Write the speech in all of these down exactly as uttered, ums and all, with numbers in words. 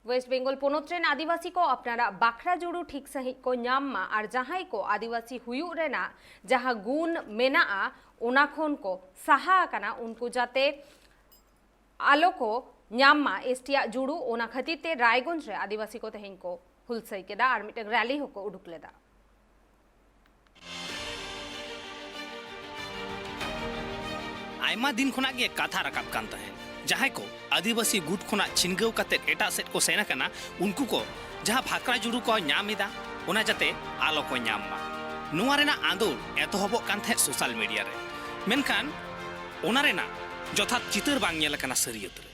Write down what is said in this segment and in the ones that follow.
West Bengal ᱯᱚᱱᱚᱛ ᱨᱮᱱ ᱟᱹᱫᱤᱵᱟᱹᱥᱤ ᱠᱚ ᱟᱯᱱᱟᱨᱟᱜ ᱵᱟᱠᱷᱨᱟ ᱡᱩᱲᱩ ᱴᱷᱤᱠ ᱥᱟᱺᱦᱤᱡ ᱠᱚ ᱧᱟᱢ ᱢᱟ ᱟᱨ ᱡᱟᱦᱟᱸᱭ ᱠᱚ ᱟᱹᱫᱤᱵᱟᱹᱥᱤ ᱦᱩᱭᱩᱜ ᱨᱮᱱᱟᱜ ᱡᱟᱦᱟᱸ ᱜᱩᱱ ᱢᱮᱱᱟᱜᱼᱟ, ᱚᱱᱟ ᱠᱷᱚᱱ ᱠᱚ ᱥᱟᱦᱟ ᱟᱠᱟᱱᱟ, ᱩᱱᱠᱩ ᱡᱟᱛᱮ ᱟᱞᱚ ᱠᱚ ᱧᱟᱢ ᱢᱟ ᱮᱥᱴᱤ ᱟᱜ ᱡᱩᱲᱩ᱾ ᱚᱱᱟ ᱠᱷᱟᱹᱛᱤᱨ ᱛᱮ ᱨᱟᱭᱜᱚᱸᱡᱽ ᱨᱮ ᱟᱹᱫᱤᱵᱟᱹᱥᱤ ᱠᱚ ᱛᱮᱦᱮᱧ ᱠᱚ ᱦᱩᱞᱥᱟᱹᱭ ᱠᱮᱫᱟ ᱟᱨ ᱢᱤᱫᱴᱟᱝ ᱨᱮᱞᱤ ᱦᱚᱸᱠᱚ ᱩᱰᱩᱠ ᱞᱮᱫᱟ᱾ ᱟᱭᱢᱟ ᱫᱤᱱ ᱠᱷᱚᱱᱟᱜ ᱜᱮ ᱠᱟᱛᱷᱟ ᱨᱟᱠᱟᱵ ᱠᱟᱱ ᱛᱟᱦᱮᱸᱫ, ᱡᱟᱦᱟᱸᱭ ᱠᱚ ᱟᱹᱫᱤᱵᱟᱹᱥᱤ ᱜᱩᱴ ᱠᱷᱚᱱᱟᱜ ᱪᱷᱤᱱᱜᱟᱹᱣ ᱠᱟᱛᱮ ᱮᱴᱟᱜ ᱥᱮᱫ ᱠᱚ ᱥᱮᱱ ᱟᱠᱟᱱᱟ, ᱩᱱᱠᱩ ᱠᱚ ᱡᱟᱦᱟᱸ ᱵᱷᱟᱠᱨᱟ ᱡᱩᱲᱩ ᱠᱚ ᱧᱟᱢ ᱮᱫᱟ, ᱚᱱᱟ ᱡᱟᱛᱮ ᱟᱞᱚ ᱠᱚ ᱧᱟᱢ ᱢᱟ᱾ ᱱᱚᱣᱟ ᱨᱮᱱᱟᱜ ᱟᱸᱫᱳᱲ ᱮᱛᱚᱦᱚᱵᱚᱜ ᱠᱟᱱ ᱛᱟᱦᱮᱸᱫ ᱥᱳᱥᱟᱞ ᱢᱤᱰᱤᱭᱟ ᱨᱮ, ᱢᱮᱱᱠᱷᱟᱱ ᱚᱱᱟ ᱨᱮᱱᱟᱜ ᱡᱚᱛᱷᱟᱛ ᱪᱤᱛᱟᱹᱨ ᱵᱟᱝ ᱧᱮᱞ ᱟᱠᱟᱱᱟ ᱥᱟᱹᱨᱤᱭᱟᱹᱛ ᱨᱮ᱾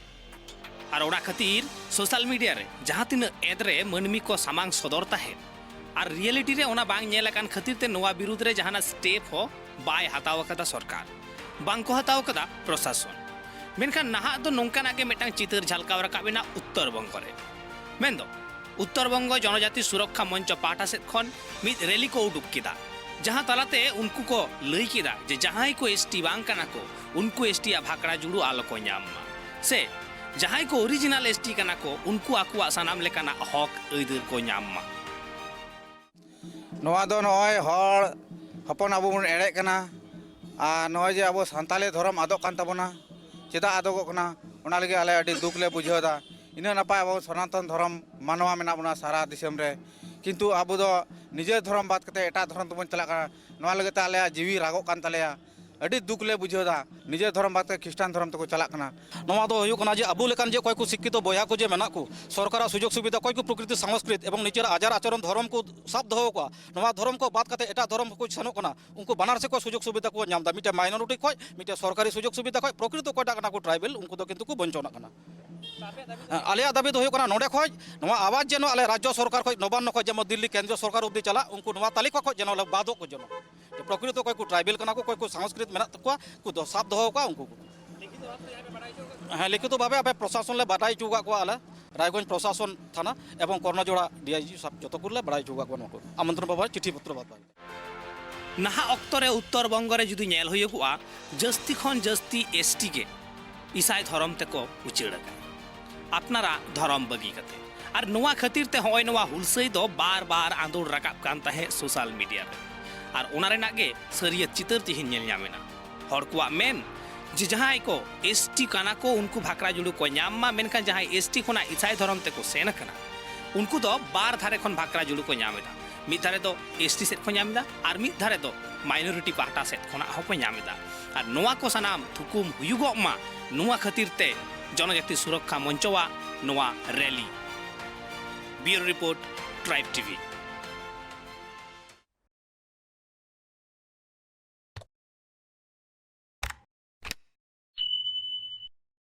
ᱟᱨ ᱚᱱᱟ ᱠᱷᱟᱹᱛᱤᱨ ᱥᱳᱥᱟᱞ ᱢᱤᱰᱤᱭᱟ ᱨᱮ ᱡᱟᱦᱟᱸ ᱛᱤᱱᱟᱹᱜ ᱮᱫ ᱨᱮ ᱢᱟᱹᱱᱢᱤ ᱠᱚ ᱥᱟᱢᱟᱝ ᱥᱚᱫᱚᱨ ᱛᱟᱦᱮᱸᱫ, ᱟᱨ ᱨᱤᱭᱮᱞᱤᱴᱤ ᱨᱮ ᱚᱱᱟ ᱵᱟᱝ ᱧᱮᱞ ᱟᱠᱟᱱ ᱠᱷᱟᱹᱛᱤᱨ ᱛᱮ ᱱᱚᱣᱟ ᱵᱤᱨᱩᱫᱽ ᱨᱮ ᱡᱟᱦᱟᱱᱟᱜ ᱥᱴᱮᱯ ᱦᱚᱸ ᱵᱟᱭ ᱦᱟᱛᱟᱣ ᱟᱠᱟᱫᱟ ᱥᱚᱨᱠᱟᱨ, ᱵᱟᱝ ᱠᱚ ᱦᱟᱛᱟᱣ ᱟᱠᱟᱫᱟ ᱯᱨᱚᱥᱟᱥᱚᱱ᱾ ᱢᱮᱱᱠᱷᱟᱱ ᱱᱟᱦᱟᱜ ᱫᱚ ᱱᱚᱝᱠᱟᱱᱟᱜ ᱜᱮ ᱢᱤᱫᱴᱟᱝ ᱪᱤᱛᱟᱹᱨ ᱡᱷᱟᱞᱠᱟᱣ ᱨᱟᱠᱟᱵ ᱮᱱᱟ ᱩᱛᱛᱚᱨ ᱵᱚᱝᱜᱚ ᱨᱮ᱾ ᱢᱮᱱᱫᱚ ᱩᱛᱛᱚᱨ ᱵᱚᱝᱜᱚ ᱡᱚᱱᱚᱡᱟᱛᱤ ᱥᱩᱨᱚᱠᱠᱷᱟ ᱢᱚᱧᱪᱚ ᱯᱟᱦᱴᱟ ᱥᱮᱫ ᱠᱷᱚᱱ ᱢᱤᱫ ᱨᱮᱞᱤ ᱠᱚ ᱩᱰᱩᱠ ᱠᱮᱫᱟ, ᱡᱟᱦᱟᱸ ᱛᱟᱞᱟᱛᱮ ᱩᱱᱠᱩ ᱠᱚ ᱞᱟᱹᱭ ᱠᱮᱫᱟ ᱡᱮ ᱡᱟᱦᱟᱸᱭ ᱠᱚ ᱮᱥᱴᱤ ᱵᱟᱝ ᱠᱟᱱᱟ ᱠᱚ, ᱩᱱᱠᱩ ᱮᱥᱴᱤ ᱟᱜ ᱵᱷᱟᱠᱲᱟ ᱡᱩᱲᱩ ᱟᱞᱚ ᱠᱚ ᱧᱟᱢ ᱢᱟ, ᱥᱮ ᱡᱟᱦᱟᱸᱭ ᱠᱚ ᱚᱨᱤᱡᱤᱱᱟᱞ ᱮᱥᱴᱤ ᱠᱟᱱᱟ ᱠᱚ, ᱩᱱᱠᱩ ᱟᱠᱚᱣᱟᱜ ᱥᱟᱱᱟᱢ ᱞᱮᱠᱟᱱᱟᱜ ᱦᱚᱠ ᱟᱹᱭᱫᱟᱹᱨ ᱠᱚ ᱧᱟᱢ ᱢᱟ᱾ ᱱᱚᱣᱟ ᱫᱚ ᱱᱚᱜᱼᱚᱭ ᱦᱚᱲ ᱦᱚᱯᱚᱱ ᱟᱵᱚ ᱵᱚᱱ ᱮᱲᱮᱜ ᱠᱟᱱᱟ, ᱟᱨ ᱱᱚᱜᱼᱚᱭ ᱡᱮ ᱟᱵᱚ ᱥᱟᱱᱛᱟᱞᱤ ᱫᱷᱚᱨᱚᱢ ᱟᱫᱚᱜ ᱠᱟᱱ ᱛᱟᱵᱚᱱᱟ, ᱪᱮᱫᱟᱜ ᱟᱫᱚᱜᱚᱜ ᱠᱟᱱᱟ, ᱚᱱᱟ ᱞᱟᱹᱜᱤᱫ ᱟᱞᱮ ᱟᱹᱰᱤ ᱫᱩᱠ ᱞᱮ ᱵᱩᱡᱷᱟᱹᱣ ᱮᱫᱟ᱾ ᱤᱱᱟᱹᱜ ᱱᱟᱯᱟᱭ ᱟᱵᱚ ᱥᱚᱱᱟᱛᱚᱱ ᱫᱷᱚᱨᱚᱢ ᱢᱟᱱᱣᱟ ᱢᱮᱱᱟᱜ ᱵᱚᱱᱟ ᱥᱟᱨᱟ ᱫᱤᱥᱚᱢ ᱨᱮ, ᱠᱤᱱᱛᱩ ᱟᱵᱚ ᱫᱚ ᱱᱤᱡᱮᱨ ᱫᱷᱚᱨᱚᱢ ᱵᱟᱫ ᱠᱟᱛᱮ ᱮᱴᱟᱜ ᱫᱷᱚᱨᱚᱢ ᱛᱮᱵᱚᱱ ᱪᱟᱞᱟᱜ ᱠᱟᱱᱟ᱾ ᱱᱚᱣᱟ ᱞᱟᱹᱜᱤᱫ ᱛᱮ ᱟᱞᱮᱭᱟᱜ ᱡᱤᱣᱤ ᱨᱟᱜᱚᱜ ᱠᱟᱱ ᱛᱟᱞᱮᱭᱟ᱾ ᱟᱹᱰᱤ ᱫᱩᱠ ᱞᱮ ᱵᱩᱡᱷᱟᱹᱣ ᱮᱫᱟ, ᱱᱤᱡᱮᱨ ᱫᱷᱚᱨᱚᱢ ᱵᱟᱫ ᱠᱟᱛᱮ ᱠᱷᱨᱤᱥᱴᱟᱱ ᱫᱷᱚᱨᱚᱢ ᱛᱮᱠᱚ ᱪᱟᱞᱟᱜ ᱠᱟᱱᱟ᱾ ᱱᱚᱣᱟ ᱫᱚ ᱦᱩᱭᱩᱜ ᱠᱟᱱᱟ ᱡᱮ ᱟᱵᱚ ᱞᱮᱠᱟᱱ ᱡᱮ ᱚᱠᱚᱭ ᱠᱚ ᱥᱤᱠᱠᱷᱤᱛᱚ ᱵᱚᱭᱦᱟ ᱠᱚ ᱡᱮ ᱢᱮᱱᱟᱜ ᱠᱚ, ᱥᱚᱨᱠᱟᱨᱟᱜ ᱥᱩᱡᱳᱜᱽ ᱥᱩᱵᱤᱫᱷᱟ, ᱚᱠᱚᱭ ᱠᱚ ᱯᱨᱚᱠᱨᱤᱛᱤ ᱥᱚᱝᱥᱠᱨᱤᱛ ᱮᱵᱚᱝ ᱱᱤᱡᱮᱨᱟᱜ ᱟᱪᱟᱨ ᱟᱪᱚᱨᱚᱱ ᱫᱷᱚᱨᱚᱢ ᱠᱚ ᱥᱟᱵ ᱫᱚᱦᱚ ᱠᱚᱣᱟ, ᱱᱚᱣᱟ ᱫᱷᱚᱨᱚᱢ ᱠᱚ ᱵᱟᱫ ᱠᱟᱛᱮ ᱮᱴᱟᱜ ᱫᱷᱚᱨᱚᱢ ᱠᱚ ᱥᱮᱱᱚᱜ ᱠᱟᱱᱟ, ᱩᱱᱠᱩ ᱵᱟᱱᱟᱨ ᱥᱮᱫ ᱠᱚ ᱥᱩᱡᱳᱜᱽ ᱥᱩᱵᱤᱫᱷᱟ ᱠᱚ ᱧᱟᱢ ᱮᱫᱟ, ᱢᱤᱫᱴᱮᱱ ᱢᱟᱭᱱᱚᱨᱤᱴᱤ ᱠᱷᱚᱱ, ᱢᱤᱫᱴᱮᱱ ᱥᱚᱨᱠᱟᱨᱤ ᱥᱩᱡᱳᱜᱽ ᱥᱩᱵᱤᱫᱷᱟ ᱠᱷᱚᱱ᱾ ᱯᱨᱚᱠᱨᱤᱛᱚ ᱚᱠᱚᱭᱴᱟᱜ ᱠᱟᱱᱟ ᱠᱚ ᱴᱨᱟᱭᱵᱮᱞ, ᱩᱱᱠᱩ ᱫᱚ ᱠᱤᱱᱛᱩ ᱠᱚ ᱵᱚᱧᱪᱚᱱᱚᱜ ᱠᱟᱱᱟ᱾ ᱟᱞᱮᱭᱟᱜ ᱫᱟᱹᱵᱤ ᱫᱚ ᱦᱩᱭᱩᱜ ᱠᱟᱱᱟ, ᱱᱚᱰᱮ ᱠᱷᱚᱱ ᱱᱚᱣᱟ ᱟᱣᱟᱡᱽ ᱡᱮᱱᱚ ᱟᱞᱮ ᱨᱟᱡᱽᱡᱚ ᱥᱚᱨᱠᱟᱨ ᱠᱷᱚᱱ, ᱱᱚᱵᱟᱱᱱᱚ ᱠᱷᱚᱱ, ᱡᱮᱢᱚᱱ ᱫᱤᱞᱞᱤ ᱠᱮᱱᱫᱨᱚ ᱥᱚᱨᱠᱟᱨ ᱚᱵᱫᱤ ᱪᱟᱞᱟᱜ, ᱩᱱᱠᱩ ᱱᱚᱣᱟ ᱛᱟᱹᱞᱤᱠᱟ ᱠᱷᱚᱱ ᱡᱮᱱᱚ ᱞᱮ ᱵᱟᱫᱚᱜ ᱠᱚ ᱡᱮᱱᱚ᱾ ᱡᱮ ᱯᱨᱚᱠᱨᱤᱛᱚ ᱚᱠᱚᱭ ᱠᱚ ᱴᱨᱟᱭᱵᱮᱞ ᱠᱟᱱᱟ ᱠᱚ, ᱚᱠᱚᱭ ᱠᱚ ᱥᱚᱝᱥᱠᱨᱤᱛ ᱢᱮᱱᱟᱜ ᱛᱟᱠᱚᱣᱟ, ᱩᱱᱠᱩ ᱫᱚ ᱥᱟᱵ ᱫᱚᱦᱚ ᱠᱚᱣᱟ ᱩᱱᱠᱩ ᱠᱚ᱾ ᱦᱮᱸ, ᱞᱤᱠᱷᱤᱛᱚ ᱵᱷᱟᱵᱮ ᱟᱯᱮ ᱯᱨᱚᱥᱟᱥᱚᱱ ᱞᱮ ᱵᱟᱰᱟᱭ ᱦᱚᱪᱚ ᱟᱠᱟᱫ ᱠᱚᱣᱟ ᱟᱞᱮ, ᱨᱟᱭᱜᱚᱸᱡᱽ ᱯᱨᱚᱥᱟᱥᱚᱱ ᱛᱷᱟᱱᱟ ᱮᱵᱚᱝ ᱠᱚᱨᱱᱚᱡᱳᱲᱟ ᱰᱤᱟᱭᱡᱤ ᱥᱟᱵ ᱡᱚᱛᱚ ᱠᱚᱞᱮ ᱵᱟᱰᱟᱭ ᱦᱚᱪᱚ ᱟᱠᱟᱫ ᱠᱚᱣᱟ ᱱᱚᱣᱟ ᱠᱚ᱾ ᱟᱢᱚᱱᱛᱨᱚᱱ ᱯᱟᱛᱨᱚ, ᱪᱤᱴᱷᱤ ᱯᱚᱛᱨᱚ ᱵᱟᱫ ᱵᱟᱠᱤ᱾ ᱱᱟᱦᱟᱜ ᱚᱠᱛᱚ ᱨᱮ ᱩᱛᱛᱚᱨ ᱵᱚᱝᱜᱚ ᱨᱮ ᱡᱩᱫᱤ ᱧᱮᱞ ᱦᱩᱭᱩᱜᱚᱜᱼᱟ, ᱡᱟᱹᱥᱛᱤ ᱠᱷᱚᱱ ᱡᱟᱹᱥᱛᱤ ᱮᱥᱴᱤ ᱜᱮ ᱤᱥᱟᱭ ᱫᱷᱚᱨᱚᱢ ᱛᱮᱠᱚ ᱩᱪᱟᱹᱲ ᱟᱠᱟᱱᱟ᱾ ᱟᱯᱱᱟᱨᱟᱜ ᱫᱷᱚᱨᱚᱢ ᱵᱟᱹᱜᱤ ᱠᱟᱛᱮ᱾ ᱟᱨ ᱱᱚᱣᱟ ᱠᱷᱟᱹᱛᱤᱨ ᱛᱮ ᱦᱚᱸᱜᱼᱚᱭ ᱱᱚᱣᱟ ᱦᱩᱞᱥᱟᱹᱭ ᱫᱚ ᱵᱟᱨ ᱵᱟᱨ ᱟᱸᱫᱳᱲ ᱨᱟᱠᱟᱵ ᱠᱟᱱ ᱛᱟᱦᱮᱸᱫ ᱥᱳᱥᱟᱞ ᱢᱤᱰᱤᱭᱟ ᱨᱮ᱾ ᱟᱨ ᱚᱱᱟ ᱨᱮᱱᱟᱜ ᱜᱮ ᱥᱟᱹᱨᱤᱭᱟᱹᱛ ᱪᱤᱛᱟᱹᱨ ᱛᱤᱦᱤᱧ ᱧᱮᱞ ᱧᱟᱢᱮᱱᱟ᱾ ᱦᱚᱲ ᱠᱚᱣᱟᱜ ᱢᱮᱱ ᱡᱮ ᱡᱟᱦᱟᱸᱭ ᱠᱚ ᱮᱥᱴᱤ ᱠᱟᱱᱟ ᱠᱚ, ᱩᱱᱠᱩ ᱵᱷᱟᱠᱨᱟ ᱡᱩᱲᱩ ᱠᱚ ᱧᱟᱢ ᱢᱟ, ᱢᱮᱱᱠᱷᱟᱱ ᱡᱟᱦᱟᱸᱭ ᱮᱥᱴᱤ ᱠᱷᱚᱱᱟᱜ ᱤᱥᱟᱭ ᱫᱷᱚᱨᱚᱢ ᱛᱮᱠᱚ ᱥᱮᱱ ᱟᱠᱟᱱᱟ, ᱩᱱᱠᱩ ᱫᱚ ᱵᱟᱨ ᱫᱷᱟᱨᱮ ᱠᱷᱚᱱ ᱵᱷᱟᱠᱨᱟ ᱡᱩᱲᱩ ᱠᱚ ᱧᱟᱢ ᱮᱫᱟ᱾ ᱢᱤᱫ ᱫᱷᱟᱨᱮ ᱫᱚ ᱮᱥᱴᱤ ᱥᱮᱫ ᱠᱚ ᱧᱟᱢ ᱮᱫᱟ ᱟᱨ ᱢᱤᱫ ᱫᱷᱟᱨᱮ ᱫᱚ ᱢᱟᱭᱱᱚᱨᱤᱴᱤ ᱯᱟᱦᱴᱟ ᱥᱮᱫ ᱠᱷᱚᱱᱟᱜ ᱦᱚᱸᱠᱚ ᱧᱟᱢ ᱮᱫᱟ᱾ ᱟᱨ ᱱᱚᱣᱟ ᱠᱚ ᱥᱟᱱᱟᱢ ᱛᱷᱩᱠᱩᱢ ᱦᱩᱭᱩᱜᱚᱜ ᱢᱟ, ᱱᱚᱣᱟ ᱠᱷᱟᱹᱛᱤᱨ ᱛᱮ ᱡᱚᱱᱚᱡᱟᱛᱤ ᱥᱩᱨᱚᱠᱠᱷᱟ ᱢᱚᱧᱪᱚᱣᱟᱜ ᱱᱚᱣᱟ ᱨᱮᱞᱤ᱾ Bureau Report, Tribe TV.